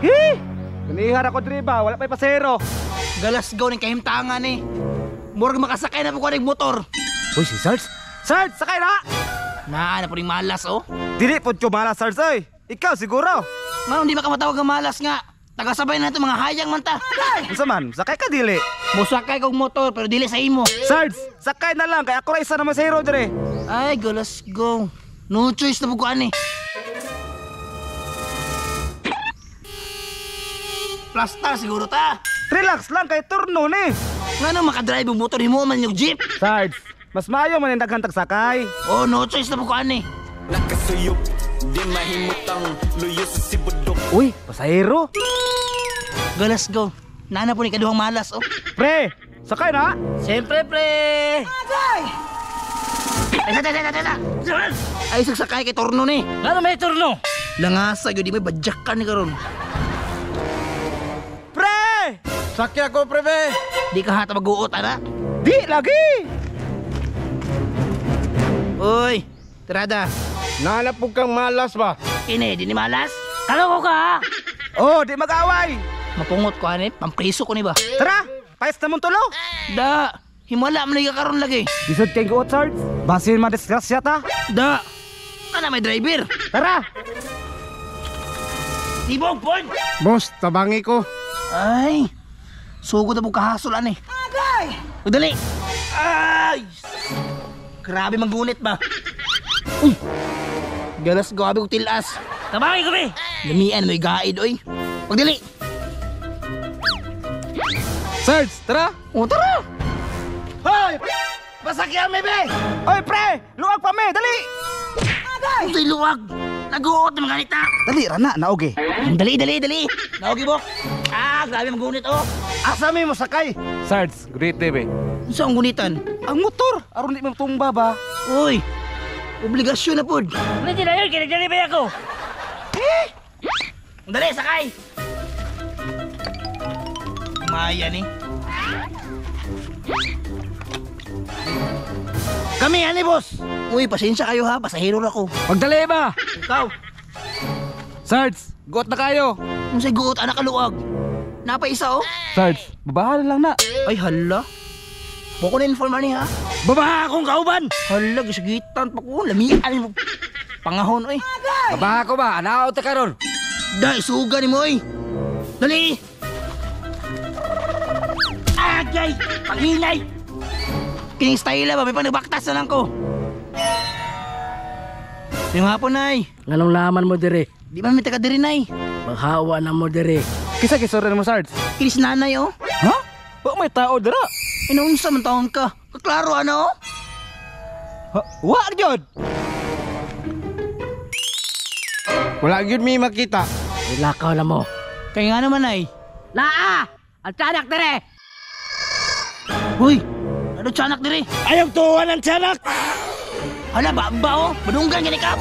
Hi! Ganihar ako diri ba, wala pa'y pasero. Galasgaw ning kahimtangan eh. Murag makasakay na po ko ning motor. Uy, si Sarge! Sarge, sakay na! Naa na po ning malas oh. Dili po malas, Sarge, oy. Ikaw siguro. Ngano di makamatawag ang malas nga? Tagasabay na ito mga hayang man ta. Unsa man, sakay ka dili. Musakay kog motor pero dili sa imo. Sarge, sakay na lang kay ako ra isa na masero dire. Ay, galasgaw. No choice na po ko ani. Plastar siguro ta. Relax lang kay turno ni. Ngano makadrive og motor himo man yung jeep? Sarge, mas maayo man yung daghan tagsakay. Oh, no choice na po ko ani. Nakasuyop, di mahimutang luyo sa sibudok. Uy, pasahero. Galasgaw. Nana po ni kaduhang malas oh. Pre, sakay na. Siyempre, pre! Ay, sa, sa, sa, sa, sa. Ay, sagsakay kay turno ni. Ngano may turno? Langasa, gyud di may badyak ka ni karon. Pre! Sakya ko, pre, be. Di ka hata mag-uot, ana. Di lagi. Uy, tirada. Nahanap po kang malas ba? Kini, di ni malas. Kaloko ka ha? Oh, di mag-away. Mapungot ko ani, pampriso ko ni ba? Tara, pais na mong tulo. Da, himala man ka karon lagi. Lisod kay guot, Sarge. Basin madisgrasya ta. Da, kana may driver. Tara. Tibog, pod! Boss, tabangi ko. Ay, sugod na po kahasol ani. Agay! Dali! Ay! Grabe manggunit ba? Uy! Galas grabe kong tilas. Tabangi ko be. Lamian mo'y gaid oy. Pagdali! Sarge, tara. O tara! Hoy! Pasakyan mi be! Oy, pre! Luwag pa me, dali! Unsay luwag! Naguot na mga ganita! Dali rana, naoge. Dali, dali, dali! Naogi bok! Ah, grabe manggunit oh! Asa may masakay? Sarge, great day, be. Unsa ang gunitan? Ang motor, aron di matumba ba? Uy! Obligasyon na pod! Hindi na yun, kaya nagdali ba ako? Dali, sakay! Maya ni. Kami, ani boss! Uy, pasensya kayo ha, pasahero ra ko. Magdali ba? Ikaw, Sarge, guot na kayo. unsay guot anak kaluag? Napa isa oh. Sarge, babahan lang na. Ay hala. Boko na inform ani ha. Babaha akong kauban! Hala, gisugitan pa ko. Lamian mo. Pangahon oy. Babaha ko ba? Anaw ta karon. Dai, suga ni mo oy. Dali! Agay! Paghinay! Kining style ba? May panagbaktas na lang ko. Yung hapon, nay. Nganong laman mo dire? Di ba may taga diri, nay? Maghawa na mo dire. Kisa kisura mo, Sarge. Kinis nanay, oh. Ha? Wa may tao dira. Inaunsa man taon ka. Kaklaro, ano, oh? Ha? Wa gyud. Wala gyud mi makita. Ilakaw na mo. Kaya nga naman, nay. Naa! Ang tiyanak dire! Hoy! Ano tiyanak diri? Ayaw tuwan ang tiyanak! Hala, ba, ba, oh? Badunggan gani ka.